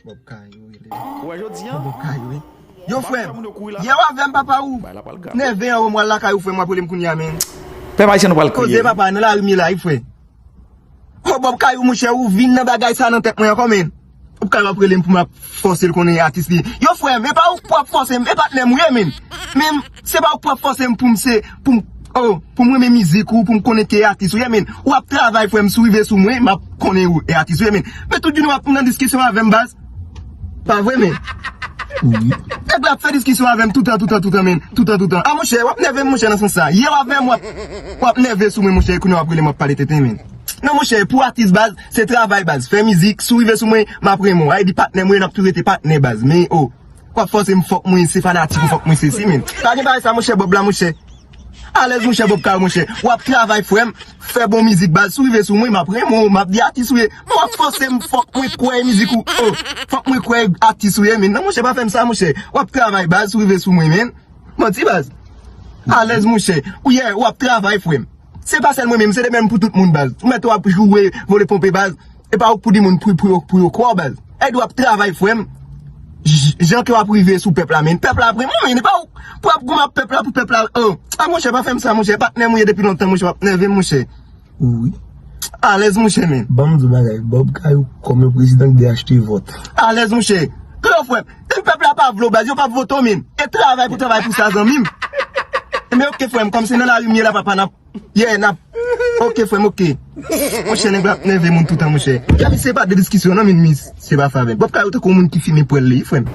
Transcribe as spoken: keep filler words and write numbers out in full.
Bob Kayou rele. Ou wè jodi an? Bob Kayou, wi. Yo, frè m, yè w avè m, papa, ou nève an, ou m wè l lakay ou, frè m, w ap rele m kounye a, men. Pèp ayisyen, nou pral kriye. Koze, papa, nan lari m ye la, wi, frè. O, Bob Kayou, monchè, ou vin nan bagay sa nan tèt mwen ankò, men. Bob Kayou ap rele m pou m ap fòse l konnen e atis li ye. Yo, frè m, e pa ou k pou ap fòse m, e patnè m ou ye, men. Men, se pa ou k pou ap fòse m pou m se, pou m, o, pou m renmen mizik ou, pou m konnen ke e atis ou ye, men. W ap travay, frè m, si w rive sou mwen, m ap konnen ou e atis ou ye, men. Men tout jounen w ap nan diskisyon avè m, baz. Pa vre, men. Nèg la ap fè diskisyon avè m toutan, toutan, toutan, men. Toutan, toutan. A, monchè, w ap nève m, monchè, nan sans sa. Yè w avè m, w ap, w ap nève sou mwen, monchè, e kounye a w ap rele m, w ap pale tenten, men. Non, monchè, pou atis, baz, se travay, baz. Fè mizik, si w rive sou mwen, m ap renmen w. Ay di patnè mwen, n ap toujou rete patnè, baz. Men, o, w ap fòse m fòk mwen se fanatik ou, fòk mwen sesi, men. Pa gen bagay sa, monchè, Bob la, monchè. Alèz, monchè, Bob Kayou, monchè. W ap travay, frè m. Fè bon mizik, baz. Si w rive sou mwen, m ap renmen w, m ap di atis ou ye. Men w ap fòse m, fòk mwen kwè mizik ou. O, fòk mwen kwè atis ou ye, men. Non, monchè, pa fè m sa, monchè. W ap travay, baz, si w rive sou mwen, men. Manti, baz. Alèz, monchè. Ou ye, w ap travay, frè m. Se pa sèl mwen menm, se de menm pou tout moun, baz. Ou mèt w ap joure, vole ponpe, baz. E pa ou k pou di moun pou, pou yo, pou yo kwè w, baz. Èd w ap travay, frè m. J-, jan ke w ap rive sou pèp la, men. Pèp la ap renmen w, men. E pa ou pou ap goumen ak pèp la, pou pèp la. O, a, monchè, pa fè m sa, monchè. Patnè m ou ye depi lontan, monchè. W ap nève m, monchè. Wi. Alèz, monchè, men. Ban m di w bagay. Bob Kayou, kòm yon prezidan ki dwe achte vòt. Alèz, monchè. Yo, frè m. Depi pèp la pa vle w, baz, yo p ap vote w, men. E travay pou travay pou sa, zanmi m. Men oke, frè m, kòm se nan lari m ye la, papa, n ap, yeah, n ap, oke, frè m, oke. Monchè, nèg la ap nève moun toutan, monchè. Kèmi, se pa de diskisyon, non, men, mis, se pa favè. Bob Kayou tankou moun ki fimen pwèl li, frè m.